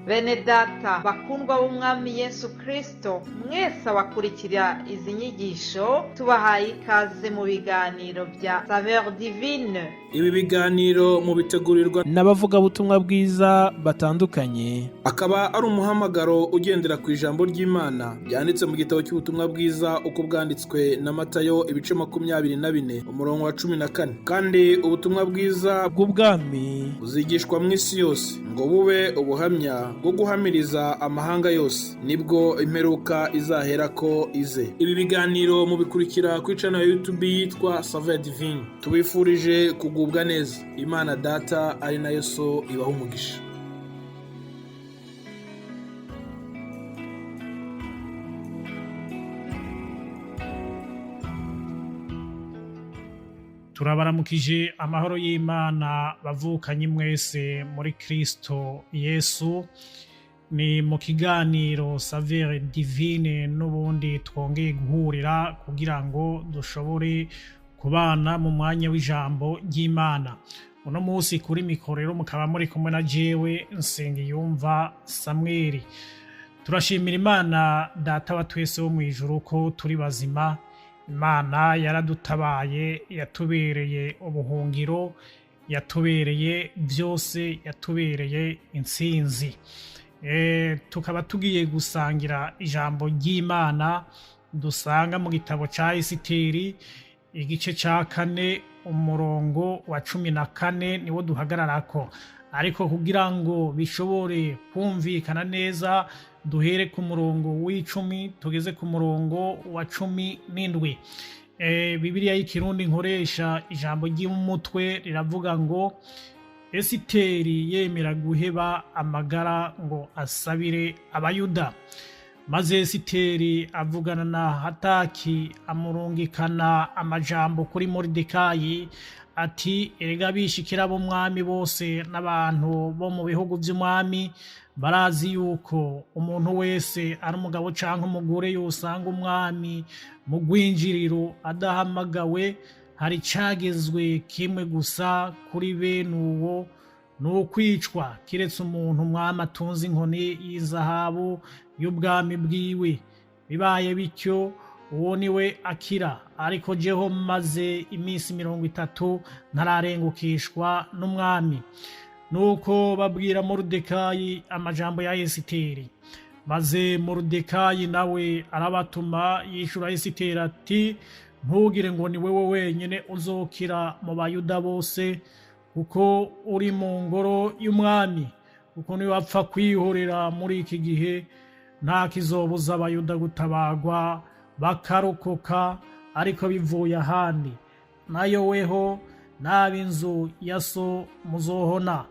Bene data bakundwa b'Umwami Yesu Kristo, mwese abakurikira izi nyigisho, tubahaye ikaze mu biganiro bya Saveur Divine. Ibi biganiro mubitegurirwa n'abavugabutumwa bwiza batandukanye, akaba ari umuhamagaro ugendera ku ijambo ry'Imana ryanditse mu gitabo cy'ubutumwa bwiza uko bwanditswe na Matayo, ibice 24, umurongo wa 14. Kandi ubutumwa bwiza bw'ubwami buzigishwa mu isi yose ngo bube ubuhamya bwo guhamiriza amahanga yose, nibwo imperuka izaherako ize. Ibi biganiro mubikurikira kuri channel ya YouTube yitwa Saveur Divine. Tubifurije kugubwa neza. Imana Data ari nayo So ibaha umugisha. Turabaramukije amahoro y'Imana, bavukanye mwese muri Kristo Yesu. Ni mu kiganiro Saveur Divine n'ubundi twongeye guhurira kugira ngo dushobore kubana mu mwanya w'ijambo ry'Imana. Uno munsi kuri mikoro rero mukaba muri kumwe na jewe Nsengiyumva Samweli. Turashimira Imana Data wa twese wo mw'ijuru ko turi bazima. Imana yaradutabaye, yatubereye ubuhungiro, yatubereye byose, yatubereye intsinzi. Tukaba tugiye gusangira ijambo ry'Imana dusanga mu gitabo ca Esiteri, igice ca 4, umurongo wa 14 niwo duhagararako. Ariko kugira ngo bishobore kumvikana neza, duhere ku murongo w'icumi tugeze ku murongo wa 17. Bibiliya y'ikirundi nkoresha, ijambo ry'umutwe riravuga ngo: Esiteri yemera guheba amagara ngo asabire Abayuda. Maze Esiteri avugana na Hataki, amurungikana amajambo kuri Moridekayi ati: erega bishikira b'umwami bose n'abantu bo mu bihugu by'umwami barazi yuko umuntu wese ari umugabo canke umugore yosanga umwami mu rwinjiriro adahamagawe, hari cagezwe kimwe gusa kuri bene uwo, ni ukwicwa, kiretse umuntu umwami atunze inkoni y'izahabu y'ubwami bwiwe. Bibaye bityo, uwo ni we akira. Ariko jeho maze iminsi 30 ntararengukishwa n'umwami. Nuko babwira Moridekayi amajambo ya Esiteri. Maze Moridekayi nawe arabatuma, yishura Esiteri ati: ntugire ngo ni wewe wenyine uzokira mu Bayuda bose, kuko uri mu ngoro y'umwami, kuko niwapfa kwihorera muri iki gihe, nta kizobuza Abayuda gutabagwa bakarokoka, ariko bivuye ahandi. Nayo weho n'ab'inzu ya so muzohona.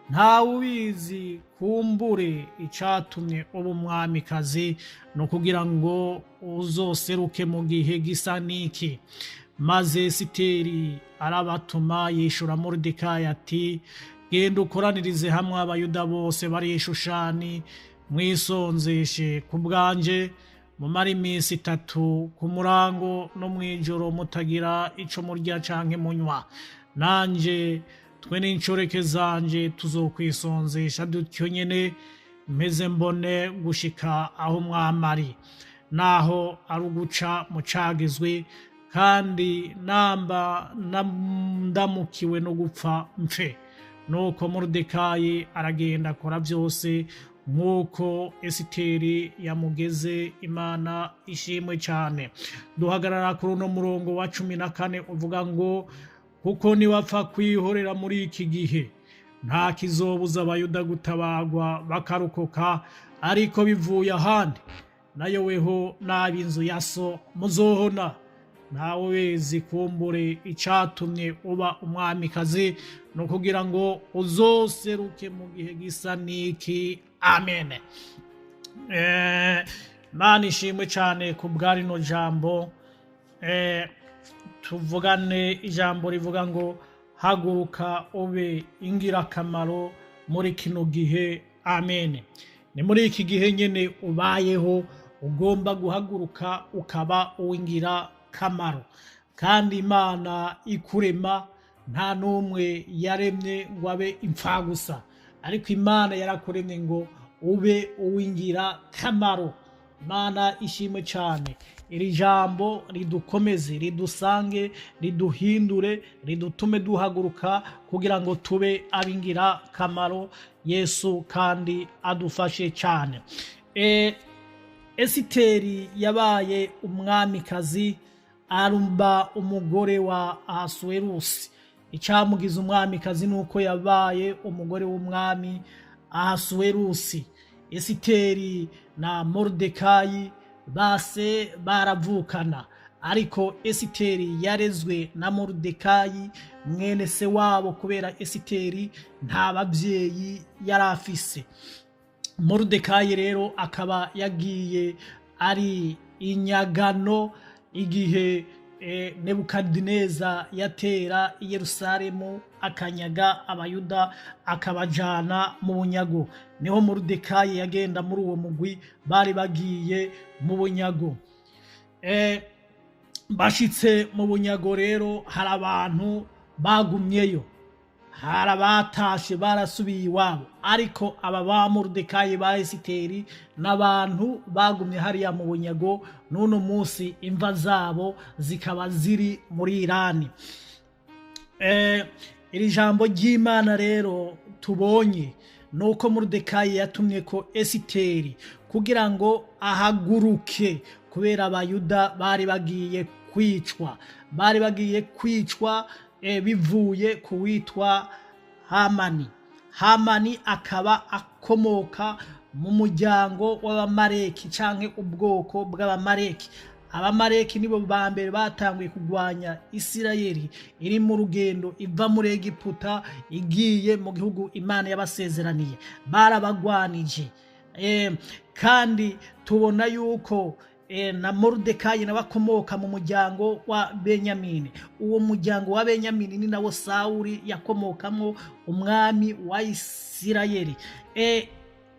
Ntawe ubizi, kumbure icatumye uba umwamikazi ni ukugira ngo uzoseruke mu gihe gisa n'iki. Maze Esiteri arabatuma, yishura Moridekayi ati: genda ukoranirize hamwe Abayuda bose bari i Shushani, mwisonzeshe ku bwanje, mumare iminsi 3 ku murango no mw'ijoro mutagira ico murya canke munywa. Nanje twe n'inshoreke zanje tuzokwisonzesha dutyo nyene, mpeze mbone gushika aho umwami ari, naho ari uguca mu cagizwe, kandi namba ndamukiwe no gupfa mpfe. Nuko Moridekayi aragenda akora vyose nk'uko Esiteri yamugeze. Imana ishimwe cyane. Duhagarara kuri uno murongo wa 14 uvuga ngo: kuko niwapfa kwihorera muri iki gihe, nta kizobuza Abayuda gutabagwa bakarokoka, ariko bivuye ahandi. Nayo weho n'ab'inzu ya so muzohona. Ntawe wezi, kumbure icatumye uba umwamikazi ni ukugira ngo uzoseruke mu gihe gisa n'iki. Amen. Mana ishimwe cyane ku bwa rino jambo. Tuvugane ijambo rivuga ngo: haguruka ube ingirakamaro muri kino gihe. Amen. Ni muri iki gihe nyene ubayeho ugomba guhaguruka ukaba uw'ingirakamaro. Kandi Imana ikurema, nta n'umwe yaremye ngo abe imfagusa, ariko Imana yarakuremye ngo ube uw'ingirakamaro. Imana ishimwe cyane. Iri jambo ridukomeze, ridusange, riduhindure, ridutume duhaguruka kugira ngo tube ab'ingirakamaro. Yesu kandi adufashe cyane. Esiteri yabaye umwamikazi, arumba umugore wa Ahasuwerusi. Icyamugize umwamikazi ni uko yabaye umugore w'umwami Ahasuwerusi. Esiteri na Moridekayi base baravukana, ariko Esiteri yarezwe na Moridekayi mwene se wabo, kubera Esiteri nta babyeyi yari afise. Moridekayi rero akaba yagiye ari inyagano igihe Nebukadineza yatera i Yerusalemu, akanyaga Abayuda, akabajana mu bunyago. Niho Moridekayi yagenda muri uwo mugwi bari bagiye mu bunyago. Bashitse mu bunyago rero, hari abantu bagumyeyo, hari abatashe barasubiye iwabo, ariko aba ba Moridekayi, ba Esiteri, n'abantu bagumye hariya mu bunyago. N'uno munsi imva zabo zikaba ziri muri Irani. Iri jambo ry'Imana rero tubonye ni uko Moridekayi yatumye ko Esiteri kugira ngo ahaguruke, kubera Abayuda bari bagiye kwicwa, bari bagiye kwicwa bivuye ku witwa Hamani. Hamani akaba akomoka mu muryango w'Abamareki canke ubwoko bw'Abamareki. Abamareki nibo ba mbere batanguye kurwanya Isirayeli iri mu rugendo iva muri Egiputa igiye mu gihugu Imana yabasezeraniye. Barabagwanije. Kandi tubona yuko na Moridekayi nawe akomoka mu muryango wa Benyamini. Uwo muryango wa Benyamini ni nawo Sawuli yakomokamo, umwami wa Isirayeli.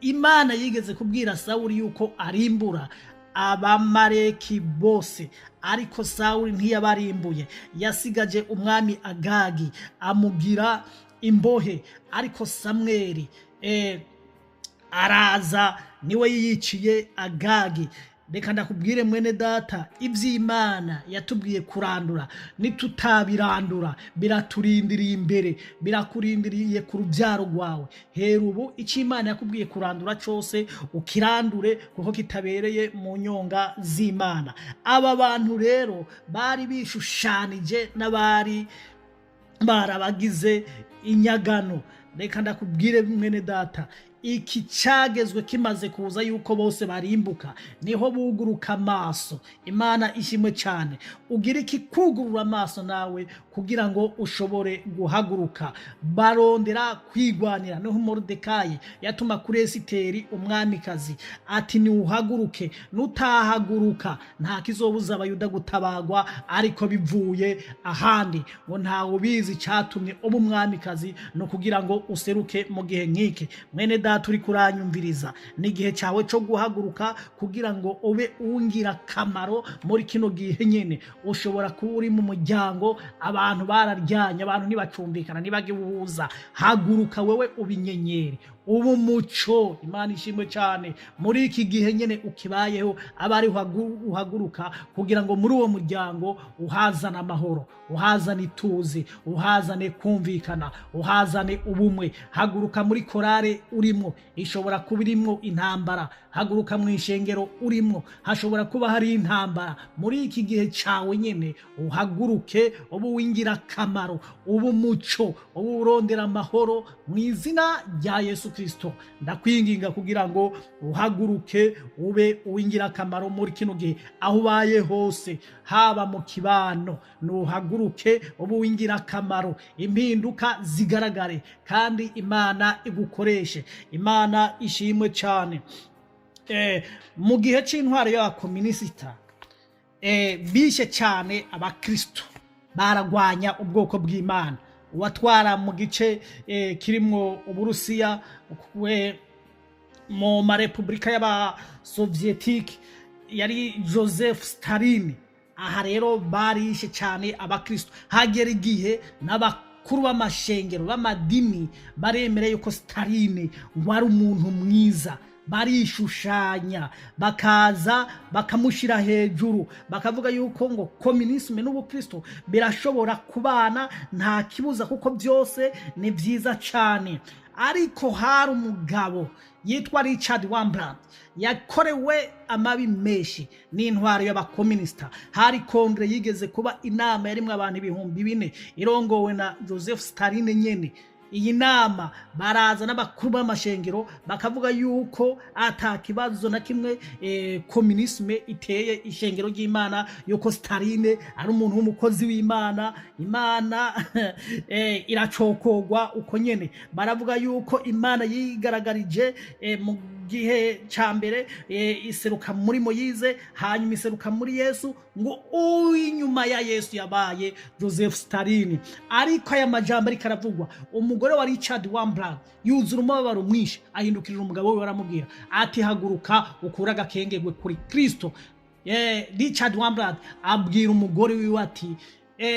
Imana yigeze kubwira Sawuli yuko arimbura Abamareki bose, ariko Sawuli ntiyabarimbuye, yasigaje umwami Agagi amugira imbohe. Ariko Samweli araza, niwe yiyiciye Agagi. Reka ndakubwire mwene data, iby'Imana yatubwiye kurandura, nitutabirandura biraturindiriye imbere, birakurindiriye ku rubyaro rwawe. Hera ubu, icyo Imana yakubwiye kurandura cyose ukirandure, kuko kitabereye mu nyonga z'Imana. Aba bantu rero bari bishushanije n'abari barabagize inyagano. Reka ndakubwire mwene data, iki cyagezwe kimaze kuza yuko bose barimbuka, niho buguruka amaso. Imana ishimwe cyane. Ugira iki kugurura amaso nawe kugira ngo ushobore guhaguruka. Barondera kwigwanira. Niho Moridekayi yatuma kuri Esiteri umwamikazi ati: "Niwuhaguruke, nutahaguruka nta kizobuza Abayuda gutabagwa, ariko bivuye ahandi." Ngo ntawe ubizi icyatumye uba umwamikazi, ni ukugira ngo useruke mu gihe nk'iki. Mwene data uri kuranyumviriza, ni igihe cyawe cyo guhaguruka kugira ngo ube uw'ingirakamaro muri kino gihe nyine. Ushobora kuba uri mu muryango, abantu bararyanye, abantu ntibacumbikana, ntibagihuza. Haguruka wewe ubinyenyeri, uba umuco. Imana ishimwe cyane. Muri iki gihe nyine ukibayeho, aba ari uhaguruka kugira ngo muri uwo muryango uhazane amahoro, uhazane ituze, uhazane kumvikana, uhazane ubumwe. Haguruka muri korale urimo, ishobora kuba irimo intambara. Haguruka mu ishengero urimo, hashobora kuba hari intambara. Muri iki gihe cyawe nyine uhaguruke, uba uw'ingirakamaro, uba umuco, uba urondera amahoro mu izina rya Yesu Kirisito. Ndakwinginga kugira ngo uhaguruke, ube uw'ingirakamaro muri kino gihe, aho ubaye hose, haba mu kibano, nuhaguruke ube uw'ingirakamaro, impinduka zigaragare kandi Imana igukoreshe. Imana ishimwe cyane. Mu gihe cy'intwaro y'abakominisita bishe cyane Abakristo, baragwanya ubwoko bw'Imana. Uwatwara mu gice kirimwo Uburusiya, we mu marepubulika y'Abasovietike, yari Joseph Stalin. Aha rero barishe cyane Abakristo, hagera igihe n'abakuru b'amashengero b'amadini baremera yuko Stalin wari umuntu mwiza. Barishushanya, bakaza bakamushyira hejuru, bakavuga yuko ngo communisme n'ubukristo birashobora kubana, nta kibuza, kuko byose ni byiza cyane. Ariko hari umugabo yitwa Richard Wurmbrand, yakorewe amabi menshi n'intwaro y'abakominisita. Hari congrès yigeze kuba, inama yarimwo abantu 4000, irongowe na Joseph Stalin nyene. Iyi nama baraza n'abakuru b'amashengero, bakavuga yuko ata kibazo na kimwe communisme iteye ishengero ry'Imana, yuko Stalin ari umuntu w'umukozi w'Imana, Imana iracokogwa uko nyene. Baravuga yuko Imana yigaragarije mu gihe ca mbere, iseruka muri Moyize, hanyuma iseruka muri Yesu, ngo uw'inyuma ya Yesu yabaye Joseph Stalin. Ariko aya majambo ariko aravugwa, umugore wa Richard Wurmbrand yuzura umubabaro mwinshi, ahindukirira umugabo we, aramubwira ati: "Haguruka ukure agakengegwe kuri Kristo." Richard Wurmbrand abwira umugore wiwe ati: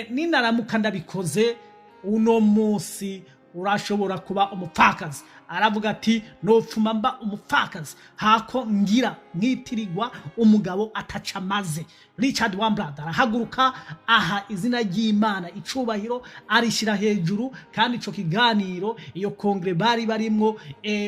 "Ninaramuka ndabikoze uno munsi, urashobora kuba umupfakazi." Aravuga ati: "Nopfuma mba umupfakazi hako ngira nkitirirwa umugabo ataca amaze." Richard Wurmbrand arahaguruka, aha izina ry'Imana icubahiro, arishyira hejuru. Kandi ico kiganiro, iyo congrès bari barimwo,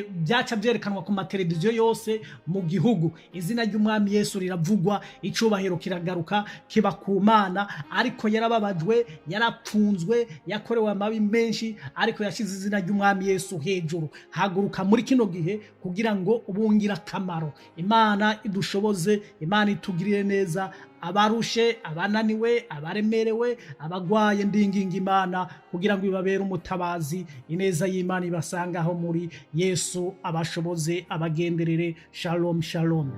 byaca byerekanwa ku mateleviziyo yose mu gihugu. Izina ry'Umwami Yesu riravugwa, icubahiro kiragaruka kiba ku Mana. Ariko yarababajwe, yarapfunzwe, yakorewe amabi menshi, ariko yashyize izina ry'Umwami Yesu hejuru. Haguruka muri kino gihe kugira ngo ubungire akamaro. Imana idushoboze, Imana itugirire neza. Abarushe, abananiwe, abaremerewe, abagwaye, ndinginga Imana kugira ngo ibabere umutabazi. Ineza y'Imana ibasangaho muri Yesu, abashoboze, abagenderere. Shalom, shalom.